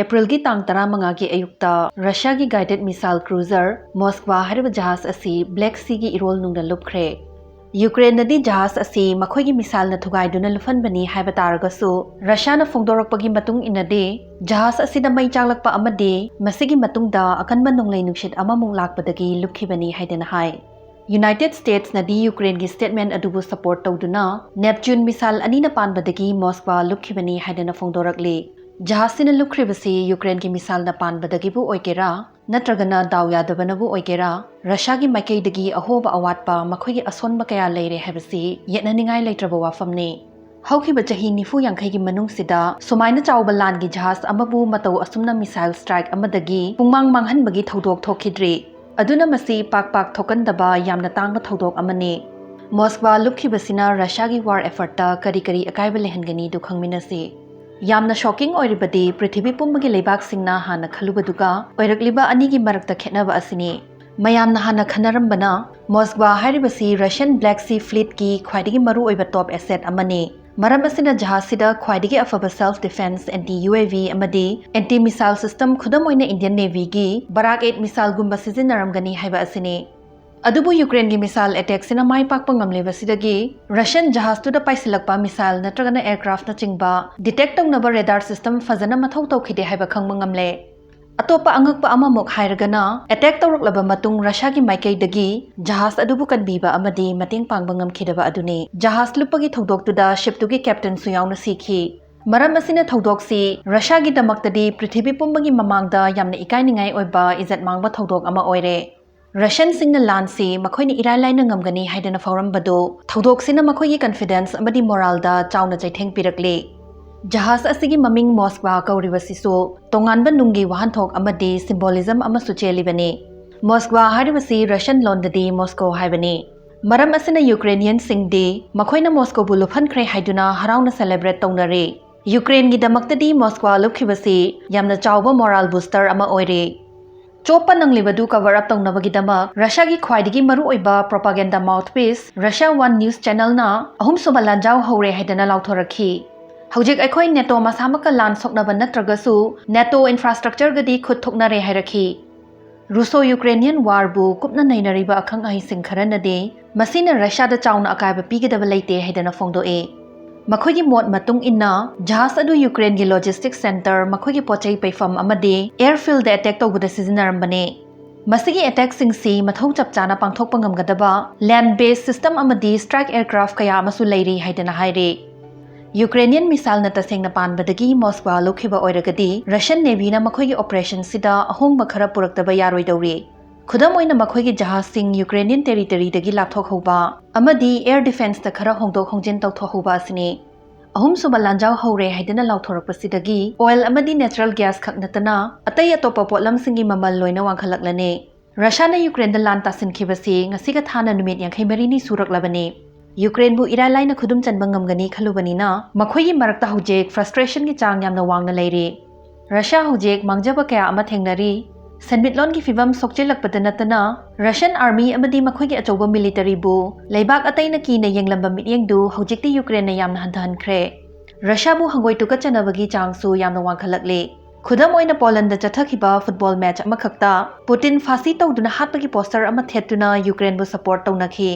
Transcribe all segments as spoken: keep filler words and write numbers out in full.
ꯑꯦꯄ꯭ꯔꯤꯜꯒꯤ ꯇꯥꯡ ꯇꯔꯥꯃꯉꯥꯒꯤ ꯑꯌꯨꯛꯇ ꯔꯁꯤꯌꯥꯒꯤ guided missile cruiser Moskva ꯍꯥꯏꯔꯤꯕ ꯖꯍꯥꯖ ꯑꯁꯤ Black Seaꯒꯤ ꯏꯔꯣꯜ ꯅꯨꯡꯗ ꯂꯨꯞꯈ꯭ꯔꯦ꯫ ꯌꯨꯀ꯭ꯔꯦꯟꯅꯗꯤ ꯖꯍꯥꯖ ꯑꯁꯤ ꯃꯈꯣꯏꯒꯤ missileꯅ ꯊꯨꯒꯥꯏꯗꯨꯅ ꯂꯨꯞꯍꯟꯕꯅꯤ ꯍꯥꯏꯕ ꯇꯥꯔꯒꯁꯨ, ꯔꯁꯤꯌꯥꯅ ꯐꯣꯡꯗꯣꯔꯛꯄꯒꯤ ꯃꯇꯨꯡ ꯏꯟꯅꯗꯤ, ꯖꯍꯥꯖ ꯑꯁꯤꯗ ꯃꯩ ꯆꯥꯛꯂꯛꯄ ꯑꯃꯗꯤ ꯃꯁꯤꯒꯤ ꯃꯇꯨꯡꯗ ꯑꯀꯟꯕ ꯅꯣꯡꯂꯩ ꯅꯨꯡꯁꯤꯠ ꯑꯃꯃꯨꯛ ꯂꯥꯛꯄꯗꯒꯤ ꯂꯨꯞꯈꯤꯕꯅꯤ ꯍꯥꯏꯗꯅ ꯍꯥꯏ꯫ ꯌꯨꯅꯥꯏꯇꯦꯗ ꯁ꯭ꯇꯦꯠꯁꯅꯗꯤ ꯌꯨꯀ꯭ꯔꯦꯟꯒꯤ statement ꯑꯗꯨꯕꯨ support ꯇꯧꯗꯨꯅ Neptune missile ꯑꯅꯤꯅ ꯄꯥꯟꯕꯗꯒꯤ ꯃꯣꯁꯀ꯭ꯋꯥ ꯂꯨꯞꯈꯤꯕꯅꯤ ꯍꯥꯏꯗꯅ ꯐꯣꯡꯗꯣꯔꯛꯂꯤ꯫ ꯖꯍꯥꯖꯁꯤꯅ ꯂꯨꯞꯈ꯭ꯔꯤꯕꯁꯤ ꯌꯨꯀ꯭ꯔꯦꯟꯒꯤ missileꯅ ꯄꯥꯟꯕꯗꯒꯤꯕꯨ ꯑꯣꯏꯒꯦꯔꯥ, ꯅꯠꯇ꯭ꯔꯒꯅ ꯗꯥꯎ ꯌꯥꯗꯕꯅꯕꯨ ꯑꯣꯏꯒꯦꯔꯥ, ꯔꯁꯤꯌꯥꯒꯤ ꯃꯥꯏꯀꯩꯗꯒꯤ ꯑꯍꯣꯕ ꯑꯋꯥꯠꯄ, ꯃꯈꯣꯏꯒꯤ ꯑꯁꯣꯟꯕ ꯀꯌꯥ ꯂꯩꯔꯦ ꯍꯥꯏꯕꯁꯤ ꯌꯦꯠꯅꯅꯤꯡꯉꯥꯏ ꯂꯩꯇ꯭ꯔꯕ ꯋꯥꯐꯝꯅꯤ꯫ ꯍꯧꯈꯤꯕ ꯆꯍꯤ ꯅꯤꯐꯨ ꯌꯥꯡꯈꯩꯒꯤ ꯃꯅꯨꯡꯁꯤꯗ ꯁꯨꯃꯥꯏꯅ ꯆꯥꯎꯕ ꯂꯥꯟꯒꯤ ꯖꯍꯥꯖ ꯑꯃꯕꯨ ꯃꯇꯧ ꯑꯁꯨꯝꯅ missile strike ꯑꯃꯗꯒꯤ ꯄꯨꯡꯃꯥꯡ ꯃꯥꯡꯍꯟꯕꯒꯤ ꯊꯧꯗꯣꯛ ꯊꯣꯛꯈꯤꯗ꯭ꯔꯤ꯫ ꯑꯗꯨꯅ ꯃꯁꯤ ꯄꯥꯛ ꯄꯥꯛ ꯊꯣꯛꯀꯟꯗꯕ ꯌꯥꯝꯅ ꯇꯥꯡꯕ ꯊꯧꯗꯣꯛ ꯑꯃꯅꯤ꯫ ꯃꯣꯁꯀ꯭ꯋꯥ ꯂꯨꯞꯈꯤꯕꯁꯤꯅ ꯔꯁꯤꯌꯥꯒꯤ war effortꯇ ꯀꯔꯤ ꯀꯔꯤ ꯑꯀꯥꯏꯕ ꯂꯩꯍꯟꯒꯅꯤꯗꯨ ꯈꯪꯃꯤꯟꯅꯁꯤ꯫ ꯌꯥꯝꯅ shocking ꯑꯣꯏꯔꯤꯕꯗꯤ, ꯄ꯭ꯔꯤꯊꯤꯕꯤ ꯄꯨꯝꯕꯒꯤ ꯂꯩꯕꯥꯛꯁꯤꯡꯅ ꯍꯥꯟꯅ ꯈꯜꯂꯨꯕꯗꯨꯒ ꯑꯣꯏꯔꯛꯂꯤꯕ ꯑꯅꯤꯒꯤ ꯃꯔꯛꯇ ꯈꯦꯠꯅꯕ ꯑꯁꯤꯅꯤ꯫ ꯃꯌꯥꯝꯅ ꯍꯥꯟꯅ ꯈꯟꯅꯔꯝꯕꯅ, ꯃꯣꯁꯀ꯭ꯋꯥ ꯍꯥꯏꯔꯤꯕꯁꯤ Russian Black Sea Fleetꯀꯤ ꯈ꯭ꯋꯥꯏꯗꯒꯤ ꯃꯔꯨꯑꯣꯏꯕ top asset ꯑꯃꯅꯤ꯫ ꯃꯔꯝ ꯑꯁꯤꯅ ꯖꯍꯥꯖꯁꯤꯗ ꯈ꯭ꯋꯥꯏꯗꯒꯤ ꯑꯐꯕ self defense, anti U A V ꯑꯃꯗꯤ anti missile system, ꯈꯨꯗꯝ ꯑꯣꯏꯅ Indian Navyꯒꯤ Barak eight missileꯒꯨꯝꯕ ꯁꯤꯖꯤꯟꯅꯔꯝꯒꯅꯤ ꯍꯥꯏꯕ ꯑꯁꯤꯅꯤ꯫ ꯑꯗꯨꯕꯨ ꯌꯨꯀ꯭ꯔꯦꯟꯒꯤ missile attackꯁꯤꯅ ꯃꯥꯏ ꯄꯥꯛꯄ ꯉꯝꯂꯤꯕꯁꯤꯗꯒꯤ Russian ꯖꯍꯥꯖꯇꯨꯗ ꯄꯥꯏꯁꯤꯜꯂꯛꯄ missile ꯅꯠꯇ꯭ꯔꯒꯅ aircraftꯅꯆꯤꯡꯕ detect ꯇꯧꯅꯕ radar system ꯐꯖꯅ ꯃꯊꯧ ꯇꯧꯈꯤꯗꯦ ꯍꯥꯏꯕ ꯈꯪꯕ ꯉꯝꯂꯦ꯫ ꯑꯇꯣꯞꯄ ꯑꯉꯛꯄ ꯑꯃꯃꯨꯛ ꯍꯥꯏꯔꯒꯅ, attack ꯇꯧꯔꯛꯂꯕ ꯃꯇꯨꯡ ꯔꯁꯤꯌꯥꯒꯤ ꯃꯥꯏꯀꯩꯗꯒꯤ ꯖꯍꯥꯖ ꯑꯗꯨꯕꯨ ꯀꯟꯕꯤꯕ ꯑꯃꯗꯤ ꯃꯇꯦꯡ ꯄꯥꯡꯕ ꯉꯝꯈꯤꯗꯕ ꯑꯗꯨꯅꯤ꯫ ꯖꯍꯥꯖ ꯂꯨꯞꯄꯒꯤ ꯊꯧꯗꯣꯛꯇꯨꯗ shipꯇꯨꯒꯤ captainꯁꯨ ꯌꯥꯎꯅ ꯁꯤꯈꯤ꯫ ꯃꯔꯝ ꯑꯁꯤꯅ ꯊꯧꯗꯣꯛꯁꯤ ꯔꯁꯤꯌꯥꯒꯤꯗꯃꯛꯇꯗꯤ ꯄ꯭ꯔꯤꯊꯤꯕꯤ ꯄꯨꯝꯕꯒꯤ ꯃꯃꯥꯡꯗ ꯌꯥꯝꯅ ꯏꯀꯥꯏꯅꯤꯡꯉꯥꯏ ꯑꯣꯏꯕ ꯏꯖꯠ ꯃꯥꯡꯕ ꯊꯧꯗꯣꯛ ꯑꯃ ꯑꯣꯏꯔꯦ꯫ ꯔꯁꯤꯌꯟꯁꯤꯡꯅ ꯂꯥꯟꯁꯤ ꯃꯈꯣꯏꯅ ꯏꯔꯥꯏ ꯂꯥꯏꯅ ꯉꯝꯒꯅꯤ ꯍꯥꯏꯗꯅ ꯐꯥꯎꯔꯝꯕꯗꯨ ꯊꯧꯗꯣꯛꯁꯤꯅ ꯃꯈꯣꯏꯒꯤ confidence ꯑꯃꯗꯤ moraleꯗ ꯆꯥꯎꯅ ꯆꯩꯊꯦꯡ ꯄꯤꯔꯛꯂꯤ꯫ ꯖꯍꯥꯖ ꯑꯁꯤꯒꯤ ꯃꯃꯤꯡ ꯃꯣꯁꯀ꯭ꯋꯥ ꯀꯧꯔꯤꯕꯁꯤꯁꯨ ꯇꯣꯉꯥꯟꯕ ꯅꯨꯡꯒꯤ ꯋꯥꯍꯟꯊꯣꯛ ꯑꯃꯗꯤ symbolism ꯑꯃꯁꯨ ꯆꯦꯜꯂꯤꯕꯅꯤ꯫ ꯃꯣꯁꯀ꯭ꯋꯥ ꯍꯥꯏꯔꯤꯕꯁꯤ ꯔꯁꯤꯌꯟ ꯂꯣꯟꯗꯗꯤ ꯃꯣꯁꯀꯣ ꯍꯥꯏꯕꯅꯤ꯫ ꯃꯔꯝ ꯑꯁꯤꯅ ꯌꯨꯀ꯭ꯔꯦꯅꯤꯌꯟꯁꯤꯡꯗꯤ ꯃꯈꯣꯏꯅ ꯃꯣꯁꯀꯣꯕꯨ ꯂꯨꯞꯍꯟꯈ꯭ꯔꯦ ꯍꯥꯏꯗꯨꯅ ꯍꯔꯥꯎꯅ celebrate ꯇꯧꯅꯔꯤ꯫ ꯌꯨꯀ꯭ꯔꯦꯟꯒꯤꯗꯃꯛꯇꯗꯤ ꯃꯣꯁꯀ꯭ꯋꯥ ꯂꯨꯞꯈꯤꯕꯁꯤ ꯌꯥꯝꯅ ꯆꯥꯎꯕ morale booster ꯑꯃ ꯑꯣꯏꯔꯤ꯫ ꯆꯣꯞꯄ ꯅꯪꯂꯤꯕꯗꯨ cover up ꯇꯧꯅꯕꯒꯤꯗꯃꯛ ꯔꯁꯤꯌꯥꯒꯤ ꯈ꯭ꯋꯥꯏꯗꯒꯤ ꯃꯔꯨꯑꯣꯏꯕ propaganda mouthpiece Russia One news channelꯅ ꯑꯍꯨꯝꯁꯨꯕ ꯂꯥꯟꯖꯥꯎ ꯍꯧꯔꯦ ꯍꯥꯏꯗꯅ ꯂꯥꯎꯊꯣꯔꯛꯈꯤ꯫ ꯍꯧꯖꯤꯛ ꯑꯩꯈꯣꯏ ꯅꯦꯇꯣ ꯃꯁꯥꯃꯛꯀ ꯂꯥꯟ ꯁꯣꯛꯅꯕ ꯅꯠꯇ꯭ꯔꯒꯁꯨ ꯅꯦꯇꯣ ꯏꯟꯐ꯭ꯔꯥꯁ꯭ꯇ꯭ꯔꯛꯆꯔꯒꯗꯤ ꯈꯨꯠ ꯊꯣꯛꯅꯔꯦ ꯍꯥꯏꯔꯛꯈꯤ꯫ ꯔꯨꯁꯣ ꯌꯨꯀ꯭ꯔꯦꯅꯤꯌꯟ ꯋꯥꯔꯕꯨ ꯀꯨꯞꯅ ꯅꯩꯅꯔꯤꯕ ꯑꯈꯪ ꯑꯍꯩꯁꯤꯡ ꯈꯔꯅꯗꯤ ꯃꯁꯤꯅ ꯔꯁꯤꯌꯥꯗ ꯆꯥꯎꯅ ꯑꯀꯥꯏꯕ ꯄꯤꯒꯗꯕ ꯂꯩꯇꯦ ꯍꯥꯏꯗꯅ ꯐꯣꯡꯗꯣꯛꯏ꯫ ꯃꯈꯣꯏꯒꯤ ꯃꯣꯠ ꯃꯇꯨꯡ ꯏꯟꯅ, ꯖꯍꯥꯖ ꯑꯗꯨ ꯌꯨꯀ꯭ꯔꯦꯟꯒꯤ ꯂꯣꯖꯤꯁꯇꯤꯛ ꯁꯦꯟꯇꯔ, ꯃꯈꯣꯏꯒꯤ ꯄꯣꯠꯆꯩ ꯄꯩꯐꯝ ꯑꯃꯗꯤ ꯑꯦꯌꯔꯐꯤꯜꯗ ꯑꯦꯇꯦꯛ ꯇꯧꯕꯗ ꯁꯤꯖꯤꯟꯅꯔꯝꯕꯅꯤ꯫ ꯃꯁꯤꯒꯤ ꯑꯦꯇꯦꯛꯁꯤꯡꯁꯤ ꯃꯊꯧ ꯆꯞ ꯆꯥꯅ ꯄꯥꯡꯊꯣꯛꯄ ꯉꯝꯒꯗꯕ ꯂꯦꯟꯗ ꯕꯦꯁ ꯁꯤꯁꯇꯝ ꯑꯃꯗꯤ ꯁ꯭ꯇ꯭ꯔꯥꯏꯛ ꯑꯦꯌꯔꯀ꯭ꯔꯥꯐ ꯀꯌꯥ ꯑꯃꯁꯨ ꯂꯩꯔꯤ ꯍꯥꯏꯗꯅ ꯍꯥꯏꯔꯤ꯫ ꯌꯨꯀ꯭ꯔꯦꯅꯤꯌꯟ ꯃꯤꯁꯥꯏꯜꯅ ꯇꯁꯦꯡꯅ ꯄꯥꯟꯕꯗꯒꯤ ꯃꯣꯁꯀ꯭ꯋꯥ ꯂꯧꯈꯤꯕ ꯑꯣꯏꯔꯒꯗꯤ, ꯔꯁꯤꯌꯟ ꯅꯦꯚꯤꯅ ꯃꯈꯣꯏꯒꯤ ꯑꯣꯄꯔꯦꯁꯟꯁꯤꯗ ꯑꯍꯣꯡꯕ ꯈꯔ ꯄꯨꯔꯛꯇꯕ ꯌꯥꯔꯣꯏꯗꯧꯔꯤ꯫ ꯈꯨꯗꯝ ꯑꯣꯏꯅ, ꯃꯈꯣꯏꯒꯤ ꯖꯍꯥꯖꯁꯤꯡ ꯌꯨꯀ꯭ꯔꯦꯅꯤꯌꯟ ꯇꯦꯔꯤꯇꯔꯤꯗꯒꯤ ꯂꯥꯞꯊꯣꯛꯍꯧꯕ ꯑꯃꯗꯤ ꯑꯦꯌꯔ ꯗꯤꯐꯦꯟꯁꯇ ꯈꯔ ꯍꯣꯡꯗꯣꯛ ꯍꯣꯡꯖꯤꯟ ꯇꯧꯊꯣꯛꯍꯧꯕ ꯑꯁꯤꯅꯤ꯫ ꯑꯍꯨꯝꯁꯨꯕ ꯂꯥꯟꯖꯥꯎ ꯍꯧꯔꯦ ꯍꯥꯏꯗꯨꯅ ꯂꯥꯎꯊꯣꯔꯛꯄꯁꯤꯗꯒꯤ ꯑꯣꯏꯜ ꯑꯃꯗꯤ ꯅꯦꯆꯔꯦꯜ ꯒ꯭ꯌꯥꯁ ꯈꯛ ꯅꯠꯇꯅ ꯑꯇꯩ ꯑꯇꯣꯞꯄ ꯄꯣꯠꯂꯝꯁꯤꯡꯒꯤ ꯃꯃꯜ ꯂꯣꯏꯅ ꯋꯥꯡꯈꯠꯂꯛꯂꯅꯤ꯫ ꯔꯁꯤꯌꯥꯅ ꯌꯨꯀ꯭ꯔꯦꯟꯗ ꯂꯥꯟ ꯇꯥꯁꯤꯟꯈꯤꯕꯁꯤ ꯉꯁꯤꯒ ꯊꯥꯅ ꯅꯨꯃꯤꯠ ꯌꯥꯡꯈꯩ ꯃꯔꯤꯅꯤ ꯁꯨꯔꯛꯂꯕꯅꯤ꯫ ꯌꯨꯀ꯭ꯔꯦꯟꯕꯨ ꯏꯔꯥꯏ ꯂꯥꯏꯅ ꯈꯨꯗꯨꯝ ꯆꯟꯕ ꯉꯝꯒꯅꯤ ꯈꯜꯂꯨꯕꯅꯤꯅ, ꯃꯈꯣꯏꯒꯤ ꯃꯔꯛꯇ ꯍꯧꯖꯤꯛ ꯐ꯭ꯔꯁꯇ꯭ꯔꯦꯁꯟꯒꯤ ꯆꯥꯡ ꯌꯥꯝꯅ ꯋꯥꯡꯅ ꯂꯩꯔꯤ꯫ ꯔꯁꯤꯌꯥ ꯍꯧꯖꯤꯛ ꯃꯥꯡꯖꯕ ꯀꯌꯥ ꯑꯃ ꯊꯦꯡꯅꯔꯤ꯫ ꯁꯦꯟꯃꯤꯠꯂꯣꯟꯒꯤ ꯐꯤꯕꯝ ꯁꯣꯛꯆꯤꯜꯂꯛꯄꯗ ꯅꯠꯇꯅ, ꯔꯁꯤꯌꯟ ꯑꯥꯔꯃꯤ ꯑꯃꯗꯤ ꯃꯈꯣꯏꯒꯤ ꯑꯆꯧꯕ ꯃꯤꯂꯤꯇꯔꯤꯕꯨ ꯂꯩꯕꯥꯛ ꯑꯇꯩꯅ ꯀꯤꯅ ꯌꯦꯡꯂꯝꯕ ꯃꯤꯠꯌꯦꯡꯗꯨ ꯍꯧꯖꯤꯛꯇꯤ ꯌꯨꯀ꯭ꯔꯦꯟꯅ ꯌꯥꯝꯅ ꯍꯟꯊꯍꯟꯈ꯭ꯔꯦ꯫ ꯔꯁꯤꯌꯥꯕꯨ ꯍꯪꯒꯣꯏ ꯇꯨꯀꯠꯆꯅꯕꯒꯤ ꯆꯥꯡꯁꯨ ꯌꯥꯝꯅ ꯋꯥꯡꯈꯠꯂꯛꯂꯦ꯫ ꯈꯨꯗꯝ ꯑꯣꯏꯅ, ꯄꯣꯂꯟꯗ ꯆꯠꯊꯈꯤꯕ ꯐꯨꯠꯕꯣꯜ ꯃꯦꯆ ꯑꯃꯈꯛꯇ ꯄꯨꯇꯤꯟ ꯐꯥꯁꯤ ꯇꯧꯗꯨꯅ ꯍꯥꯠꯄꯒꯤ ꯄꯣꯁꯇꯔ ꯑꯃ ꯊꯦꯠꯇꯨꯅ ꯌꯨꯀ꯭ꯔꯦꯟꯕꯨ ꯁꯄꯣꯔꯠ ꯇꯧꯅꯈꯤ꯫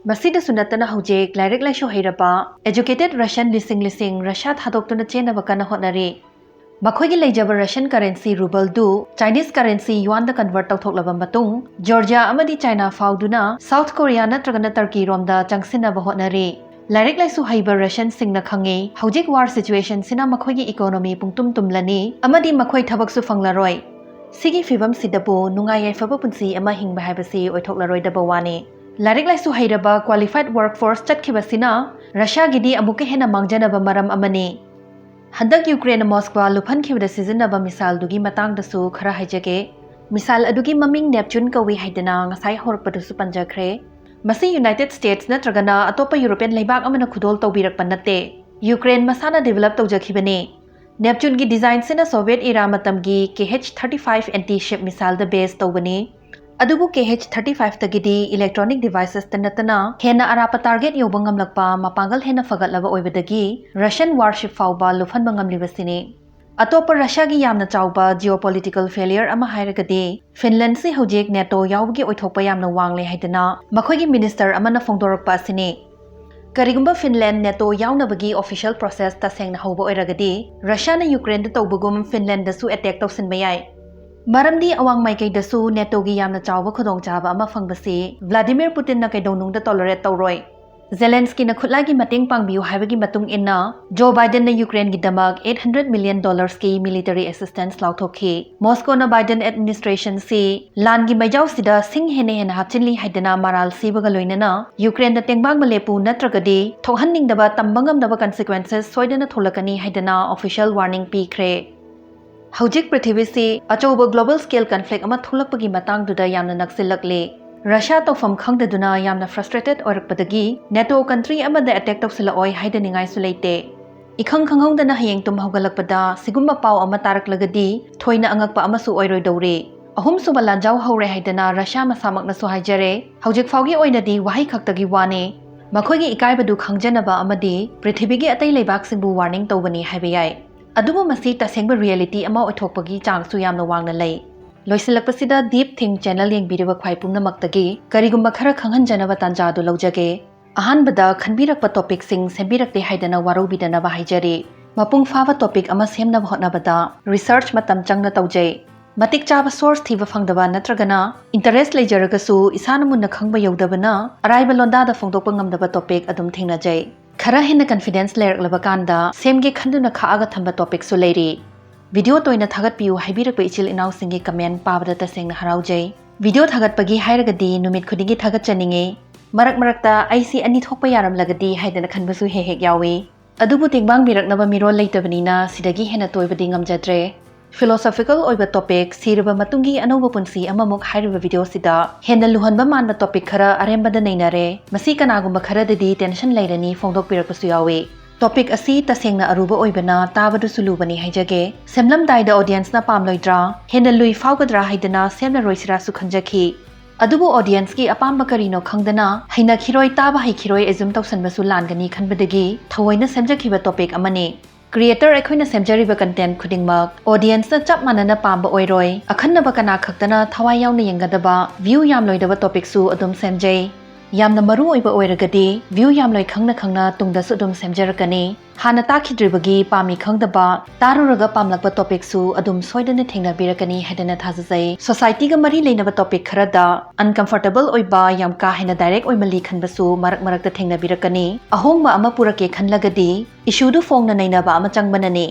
ꯃꯁꯤꯗꯁꯨ ꯅꯠꯇꯅ, ꯍꯧꯖꯤꯛ ꯂꯥꯏꯔꯤꯛ ꯂꯥꯏꯁꯨ ꯍꯩꯔꯕ, educated Russian ꯂꯤꯁꯤꯡ ꯂꯤꯁꯤꯡ ꯔꯁꯤꯌꯥ ꯊꯥꯗꯣꯛꯇꯨꯅ ꯆꯦꯟꯅꯕ ꯀꯟꯅ ꯍꯣꯠꯅꯔꯤ꯫ ꯃꯈꯣꯏꯒꯤ ꯂꯩꯖꯕ ꯔꯁꯤꯌꯟ ꯀꯔꯦꯟꯁꯤ ꯔꯨꯕꯜꯗꯨ ꯆꯥꯏꯅꯤꯁ ꯀꯔꯦꯟꯁꯤ ꯌꯨꯑꯥꯟꯗ ꯀꯟꯚꯔꯠ ꯇꯧꯊꯣꯛꯂꯕ ꯃꯇꯨꯡ, ꯖꯣꯔꯖꯤꯌꯥ ꯑꯃꯗꯤ ꯆꯥꯏꯅꯥ ꯐꯥꯎꯗꯨꯅ ꯁꯥꯎꯊ ꯀꯣꯔꯤꯌꯥ ꯅꯠꯇ꯭ꯔꯒꯅ ꯇꯔꯀꯤ ꯔꯣꯝꯗ ꯆꯪꯁꯤꯟꯅꯕ ꯍꯣꯠꯅꯔꯤ꯫ ꯂꯥꯏꯔꯤꯛ ꯂꯥꯏꯁꯨ ꯍꯩꯕ ꯔꯁꯤꯌꯟꯁꯤꯡꯅ ꯈꯪꯉꯤ, ꯍꯧꯖꯤꯛ ꯋꯥꯔ ꯁꯤꯆꯨꯋꯦꯁꯟꯁꯤꯅ ꯃꯈꯣꯏꯒꯤ ꯏꯀꯣꯅꯣꯃꯤ ꯄꯨꯡꯇꯨꯝ ꯇꯨꯝꯂꯅꯤ ꯑꯃꯗꯤ ꯃꯈꯣꯏ ꯊꯕꯛꯁꯨ ꯐꯪꯂꯔꯣꯏ꯫ ꯁꯤꯒꯤ ꯐꯤꯕꯝꯁꯤꯗꯕꯨ ꯅꯨꯡꯉꯥꯏ ꯌꯥꯏꯐꯕ ꯄꯨꯟꯁꯤ ꯑꯃ ꯍꯤꯡꯕ ꯍꯥꯏꯕꯁꯤ ꯑꯣꯏꯊꯣꯛꯂꯔꯣꯏꯗꯕ ꯋꯥꯅꯤ꯫ ꯂꯥꯏꯔꯤꯛ ꯂꯥꯏꯁꯨ ꯍꯩꯔꯕ qualified workforce ꯆꯠꯈꯤꯕꯁꯤꯅ ꯔꯁꯤꯌꯥꯒꯤꯗꯤ ꯑꯃꯨꯛꯀ ꯍꯦꯟꯅ ꯃꯥꯡꯖꯅꯕ ꯃꯔꯝ ꯑꯃꯅꯤ꯫ ꯍꯟꯗꯛ ꯌꯨꯀ꯭ꯔꯦꯟꯅ ꯃꯣꯁꯀ꯭ꯋꯥ ꯂꯨꯞꯍꯟꯈꯤꯕꯗ ꯁꯤꯖꯤꯟꯅꯕ ꯃꯤꯁꯥꯏꯜꯗꯨꯒꯤ ꯃꯇꯥꯡꯗꯁꯨ ꯈꯔ ꯍꯥꯏꯖꯒꯦ꯫ ꯃꯤꯁꯥꯏꯜ ꯑꯗꯨꯒꯤ ꯃꯃꯤꯡ ꯅꯦꯞꯆꯨꯟ ꯀꯧꯏ ꯍꯥꯏꯗꯅ ꯉꯁꯥꯏ ꯍꯧꯔꯛꯄꯗꯁꯨ ꯄꯟꯖꯈ꯭ꯔꯦ꯫ ꯃꯁꯤ ꯌꯨꯅꯥꯏꯇꯦꯗ ꯁ꯭ꯇꯦꯠꯁ ꯅꯠꯇ꯭ꯔꯒꯅ ꯑꯇꯣꯞꯄ ꯌꯨꯔꯣꯄꯤꯌꯟ ꯂꯩꯕꯥꯛ ꯑꯃꯅ ꯈꯨꯗꯣꯜ ꯇꯧꯕꯤꯔꯛꯄ ꯅꯠꯇꯦ꯫ ꯌꯨꯀ꯭ꯔꯦꯟ ꯃꯁꯥꯅ ꯗꯤꯕꯦꯂꯞ ꯇꯧꯖꯈꯤꯕꯅꯤ꯫ ꯅꯦꯞꯆꯨꯟꯒꯤ ꯗꯤꯖꯥꯏꯟꯁꯤꯅ ꯁꯣꯚꯤꯌꯦꯠ ꯏꯔꯥ ꯃꯇꯝꯒꯤ Kh thirty five anti ship ꯃꯤꯁꯥꯏꯜꯗ ꯕꯦꯖ ꯇꯧꯕꯅꯤ꯫ ꯑꯗꯨꯕꯨ ꯀꯦ ꯑꯩꯆ ꯊꯥꯔꯇꯤ ꯐꯥꯏꯚꯇꯒꯤꯗꯤ electronic devices ꯇ ꯅꯠꯇꯅ ꯍꯦꯟꯅ ꯑꯔꯥꯞꯄ target ꯌꯧꯕ ꯉꯝꯂꯛꯄ ꯃꯄꯥꯡꯒꯜ ꯍꯦꯟꯅ ꯐꯒꯠꯂꯕ ꯑꯣꯏꯕꯗꯒꯤ Russian warship ꯐꯥꯎꯕ ꯂꯨꯞꯍꯟꯕ ꯉꯝꯂꯤꯕꯁꯤꯅꯤ꯫ ꯑꯇꯣꯞꯄ ꯔꯁꯤꯌꯥꯒꯤ ꯌꯥꯝꯅ ꯆꯥꯎꯕ geopolitical failure ꯑꯃ ꯍꯥꯏꯔꯒꯗꯤ ꯐꯤꯟꯂꯦꯟꯁꯤ ꯍꯧꯖꯤꯛ ꯅꯦꯇꯣ ꯌꯥꯎꯕꯒꯤ ꯑꯣꯏꯊꯣꯛꯄ ꯌꯥꯝꯅ ꯋꯥꯡꯂꯦ ꯍꯥꯏꯗꯅ ꯃꯈꯣꯏꯒꯤ minister ꯑꯃꯅ ꯐꯣꯡꯗꯣꯔꯛꯄ ꯑꯁꯤꯅꯤ꯫ ꯀꯔꯤꯒꯨꯝꯕ ꯐꯤꯟꯂꯦꯟ ꯅꯦꯇꯣ ꯌꯥꯎꯅꯕꯒꯤ official process ꯇꯁꯦꯡꯅ ꯍꯧꯕ ꯑꯣꯏꯔꯒꯗꯤ ꯔꯁꯤꯌꯥꯅ ꯌꯨꯀ꯭ꯔꯦꯟꯗ ꯇꯧꯕꯒꯨꯝ ꯐꯤꯟꯂꯦꯟꯗꯁꯨ attack ꯇꯧꯁꯤꯟꯕ ꯌꯥꯏ꯫ ꯃꯔꯝꯗꯤ ꯑꯋꯥꯡ ꯃꯥꯏꯀꯩꯗꯁꯨ ꯅꯦꯇꯣꯒꯤ ꯌꯥꯝꯅ ꯆꯥꯎꯕ ꯈꯨꯗꯣꯡꯆꯥꯕ ꯑꯃ ꯐꯪꯕꯁꯤ ꯚ꯭ꯂꯥꯗꯤꯃꯤꯔ ꯄꯨꯇꯤꯟꯅ ꯀꯩꯗꯧꯅꯨꯡꯗ tolerate ꯇꯧꯔꯣꯏ꯫ ꯖꯦꯂꯦꯟꯁꯀꯤꯅ ꯈꯨꯠꯂꯥꯏꯒꯤ ꯃꯇꯦꯡ ꯄꯥꯡꯕꯤꯌꯨ ꯍꯥꯏꯕꯒꯤ ꯃꯇꯨꯡ ꯏꯟꯅ ꯖꯣ ꯕꯥꯏꯗꯦꯟꯅ ꯌꯨꯀ꯭ꯔꯦꯟꯒꯤꯗꯃꯛ eight hundred million dollars ꯀꯤ military assistance ꯂꯥꯎꯊꯣꯛꯈꯤ꯫ ꯃꯣꯁꯀꯣꯅ ꯕꯥꯏꯗꯦꯟ administration ꯁꯤ ꯂꯥꯟꯒꯤ ꯃꯩꯖꯥꯎꯁꯤꯗ ꯁꯤꯡ ꯍꯦꯟꯅ ꯍꯦꯟꯅ ꯍꯥꯞꯆꯤꯜꯂꯤ ꯍꯥꯏꯗꯅ ꯃꯔꯥꯜ ꯁꯤꯕꯒ ꯂꯣꯏꯅꯅ ꯌꯨꯀ꯭ꯔꯦꯟꯗ ꯇꯦꯡꯕꯥꯡꯕ ꯂꯦꯞꯄꯨ ꯅꯠꯇ꯭ꯔꯒꯗꯤ ꯊꯣꯛꯍꯟꯅꯤꯡꯗꯕ ꯇꯝꯕ ꯉꯝꯗꯕ consequences ꯁꯣꯏꯗꯅ ꯊꯣꯛꯂꯛꯀꯅꯤ ꯍꯥꯏꯗꯅ official warning ꯄꯤꯈ꯭ꯔꯦ꯫ ꯍꯧꯖꯤꯛ ꯄ꯭ꯔꯤꯊꯤꯕꯤꯁꯤ ꯑꯆꯧꯕ global scale conflict ꯑꯃ ꯊꯣꯛꯂꯛꯄꯒꯤ ꯃꯇꯥꯡꯗꯨꯗ ꯌꯥꯝꯅ ꯅꯛꯁꯤꯜꯂꯛꯂꯦ꯫ ꯔꯁꯤꯌꯥ ꯇꯧꯐꯝ ꯈꯪꯗꯗꯨꯅ ꯌꯥꯝꯅ frustrated ꯑꯣꯏꯔꯛꯄꯗꯒꯤ ꯅꯦꯇꯣ country ꯑꯃꯗ attack ꯇꯧꯁꯤꯜꯂꯛꯑꯣꯏ ꯍꯥꯏꯗꯅꯤꯡꯉꯥꯏꯁꯨ ꯂꯩꯇꯦ꯫ ꯏꯈꯪ ꯈꯪꯍꯧꯗꯅ ꯍꯌꯦꯡ ꯇꯨꯝ ꯍꯧꯒꯠꯂꯛꯄꯗ ꯁꯤꯒꯨꯝꯕ ꯄꯥꯎ ꯑꯃ ꯇꯥꯔꯛꯂꯒꯗꯤ ꯊꯣꯏꯅ ꯑꯉꯛꯄ ꯑꯃꯁꯨ ꯑꯣꯏꯔꯣꯏꯗꯧꯔꯤ꯫ ꯑꯍꯨꯝꯁꯨꯕ ꯂꯥꯟꯖꯥꯎ ꯍꯧꯔꯦ ꯍꯥꯏꯗꯅ ꯔꯁꯤꯌꯥ ꯃꯁꯥꯃꯛꯅꯁꯨ ꯍꯥꯏꯖꯔꯦ꯫ ꯍꯧꯖꯤꯛ ꯐꯥꯎꯒꯤ ꯑꯣꯏꯅꯗꯤ ꯋꯥꯍꯩ ꯈꯛꯇꯒꯤ ꯋꯥꯅꯦ꯫ ꯃꯈꯣꯏꯒꯤ ꯏꯀꯥꯏꯕꯗꯨ ꯈꯪꯖꯅꯕ ꯑꯃꯗꯤ ꯄ꯭ꯔꯤꯊꯤꯕꯤꯒꯤ ꯑꯇꯩ ꯂꯩꯕꯥꯛꯁꯤꯡꯕꯨ warning ꯇꯧꯕꯅꯤ ꯍꯥꯏꯕ ꯌꯥꯏ꯫ ꯑꯗꯨꯕꯨ ꯃꯁꯤ ꯇꯁꯦꯡꯕ reality ꯑꯃ ꯑꯣꯏꯊꯣꯛꯄꯒꯤ ꯆꯥꯡꯁꯨ ꯌꯥꯝꯅ ꯋꯥꯡꯅ ꯂꯩ꯫ ꯂꯣꯏꯁꯤꯜꯂꯛꯄꯁꯤꯗ Deep Think channel ꯌꯦꯡꯕꯤꯔꯤꯕ ꯈ꯭ꯋꯥꯏ ꯄꯨꯝꯅꯃꯛꯇꯒꯤ ꯀꯔꯤꯒꯨꯝꯕ ꯈꯔ ꯈꯪꯍꯟꯖꯅꯕ ꯇꯥꯟꯖꯥꯗꯨ ꯂꯧꯖꯒꯦ꯫ ꯑꯍꯥꯟꯕꯗ ꯈꯟꯕꯤꯔꯛꯄ topicꯁꯤꯡ ꯁꯦꯝꯕꯤꯔꯛꯇꯦ ꯍꯥꯏꯗꯅ ꯋꯥꯔꯧꯕꯤꯗꯅꯕ ꯍꯥꯏꯖꯔꯤ꯫ ꯃꯄꯨꯡ ꯐꯥꯕ topic ꯑꯃ ꯁꯦꯝꯅꯕ ꯍꯣꯠꯅꯕꯗ research ꯃꯇꯝ ꯆꯪꯅ ꯇꯧꯖꯩ꯫ ꯃꯇꯤꯛ ꯆꯥꯕ source ꯊꯤꯕ ꯐꯪꯗꯕ ꯅꯠꯇ꯭ꯔꯒꯅ interest ꯂꯩꯖꯔꯒꯁꯨ ꯏꯁꯥꯅ ꯃꯨꯟꯅ ꯈꯪꯕ ꯌꯧꯗꯕꯅ ꯑꯔꯥꯏꯕ ꯂꯣꯟꯗꯥꯗ ꯐꯣꯡꯗꯣꯛꯄ ꯉꯝꯗꯕ topic ꯑꯗꯨꯝ ꯊꯦꯡꯅꯖꯩ꯫ ꯈꯔ ꯍꯦꯟꯅ confidence ꯂꯩꯔꯛꯂꯕ ꯀꯥꯟꯗ ꯁꯦꯝꯒꯦ ꯈꯟꯗꯨꯅ ꯈꯥꯛꯑꯒ ꯊꯝꯕ topicꯁꯨ ꯂꯩꯔꯤ꯫ Video ꯇꯣꯏꯅ ꯊꯥꯒꯠꯄꯤꯌꯨ ꯍꯥꯏꯕꯤꯔꯛꯄ ꯏꯆꯤꯜ ꯏꯅꯥꯎꯁꯤꯡꯒꯤ comment ꯄꯥꯕꯗ ꯇꯁꯦꯡꯅ ꯍꯔꯥꯎꯖꯩ꯫ Video ꯊꯥꯒꯠꯄꯒꯤ ꯍꯥꯏꯔꯒꯗꯤ ꯅꯨꯃꯤꯠ ꯈꯨꯗꯤꯡꯒꯤ ꯊꯥꯒꯠꯆꯅꯤꯡꯉꯤ꯫ ꯃꯔꯛ ꯃꯔꯛꯇ ꯑꯩꯁꯤ ꯑꯅꯤ ꯊꯣꯛꯄ ꯌꯥꯔꯝꯂꯒꯗꯤ ꯍꯥꯏꯗꯅ ꯈꯟꯕꯁꯨ ꯍꯦꯛ ꯍꯦꯛ ꯌꯥꯎꯏ꯫ ꯑꯗꯨꯕꯨ ꯇꯦꯡꯕꯥꯡꯕꯤꯔꯛꯅꯕ ꯃꯤꯔꯣꯜ ꯂꯩꯇꯕꯅꯤꯅ ꯁꯤꯗꯒꯤ ꯍꯦꯟꯅ ꯇꯣꯏꯕꯗꯤ ꯉꯝꯖꯗ꯭ꯔꯦ꯫ Philosophical ꯑꯣꯏꯕ topic ꯁꯤꯔꯕ ꯃꯇꯨꯡꯒꯤ ꯑꯅꯧꯕ ꯄꯨꯟꯁꯤ ꯑꯃꯃꯨꯛ ꯍꯥꯏꯔꯤꯕ videoꯁꯤꯗ ꯍꯦꯟꯅ ꯂꯨꯍꯟꯕ ꯃꯥꯟꯕ topic ꯈꯔ ꯑꯔꯦꯝꯕꯗ ꯅꯩꯅꯔꯦ꯫ ꯃꯁꯤ ꯀꯅꯥꯒꯨꯝꯕ ꯈꯔꯗꯗꯤ tension ꯂꯩꯔꯅꯤ ꯐꯣꯡꯗꯣꯛꯄꯤꯔꯛꯄꯁꯨ ꯌꯥꯎꯏ꯫ Topic ꯑꯁꯤ ꯇꯁꯦꯡꯅ ꯑꯔꯨꯕ ꯑꯣꯏꯕꯅ ꯇꯥꯕꯗꯁꯨ ꯂꯨꯕꯅꯤ ꯍꯥꯏꯖꯒꯦ꯫ ꯁꯦꯝꯂꯝꯗꯥꯏꯗ audienceꯅ ꯄꯥꯝꯂꯣꯏꯗ꯭ꯔꯥ, ꯍꯦꯟꯅ ꯂꯨꯏ ꯐꯥꯎꯒꯗ꯭ꯔꯥ ꯍꯥꯏꯗꯅ ꯁꯦꯝꯂꯔꯣꯏꯁꯤꯔꯥꯁꯨ ꯈꯟꯖꯈꯤ꯫ ꯑꯗꯨꯕꯨ audienceꯀꯤ ꯑꯄꯥꯝꯕ ꯀꯔꯤꯅꯣ ꯈꯪꯗꯅ ꯍꯩꯅꯈꯤꯔꯣꯏ, ꯇꯥꯕ ꯍꯩꯈꯤꯔꯣꯏ assume ꯇꯧꯁꯟꯕꯁꯨ ꯂꯥꯟꯒꯅꯤ ꯈꯟꯕꯗꯒꯤ ꯊꯑꯣꯏꯅ ꯁꯦꯝꯖꯈꯤꯕ topic ꯑꯃꯅꯤ꯫ Creator ꯑꯩꯈꯣꯏꯅ ꯁꯦꯝꯖꯔꯤꯕ content ꯈꯨꯗꯤꯡꯃꯛ audienceꯅ ꯆꯞ ꯃꯥꯟꯅꯅ ꯄꯥꯝꯕ ꯑꯣꯏꯔꯣꯏ꯫ ꯑꯈꯟꯅꯕ ꯀꯅꯥ ꯈꯛꯇꯅ ꯊꯋꯥꯏ ꯌꯥꯎꯅ ꯌꯦꯡꯒꯗꯕ, view ꯌꯥꯝꯂꯣꯏꯗꯕ topicꯁꯨ ꯑꯗꯨꯝ ꯁꯦꯝꯖꯩ꯫ ꯌꯥꯝꯅ ꯃꯔꯨ ꯑꯣꯏꯕ ꯑꯣꯏꯔꯒꯗꯤ view ꯌꯥꯝꯂꯣꯏ ꯈꯪꯅ ꯈꯪꯅ ꯇꯨꯡꯗꯁꯨ ꯑꯗꯨꯝ ꯁꯦꯝꯖꯔꯛꯀꯅꯤ꯫ ꯍꯥꯟꯅ ꯇꯥꯈꯤꯗ꯭ꯔꯤꯕꯒꯤ ꯄꯥꯝꯃꯤ ꯈꯪꯗꯕ, ꯇꯥꯔꯨꯔꯒ ꯄꯥꯝꯂꯛꯄ topicꯁꯨ ꯑꯗꯨꯝ ꯁꯣꯏꯗꯅ ꯊꯦꯡꯅꯕꯤꯔꯛꯀꯅꯤ ꯍꯥꯏꯗꯅ ꯊꯥꯖꯖꯩ꯫ Societyꯒ ꯃꯔꯤ ꯂꯩꯅꯕ topic ꯈꯔꯗ uncomfortable ꯑꯣꯏꯕ, ꯌꯥꯝ ꯀꯥ ꯍꯦꯟꯅ direct ꯑꯣꯏꯃꯜꯂꯤ ꯈꯟꯕꯁꯨ ꯃꯔꯛ ꯃꯔꯛꯇ ꯊꯦꯡꯅꯕꯤꯔꯛꯀꯅꯤ꯫ ꯑꯍꯣꯡꯕ ꯑꯃ ꯄꯨꯔꯛꯀꯦ ꯈꯟꯂꯒꯗꯤ issueꯗꯨ ꯐꯣꯡꯅ ꯅꯩꯅꯕ ꯑꯃ ꯆꯪꯕꯅꯅꯤ꯫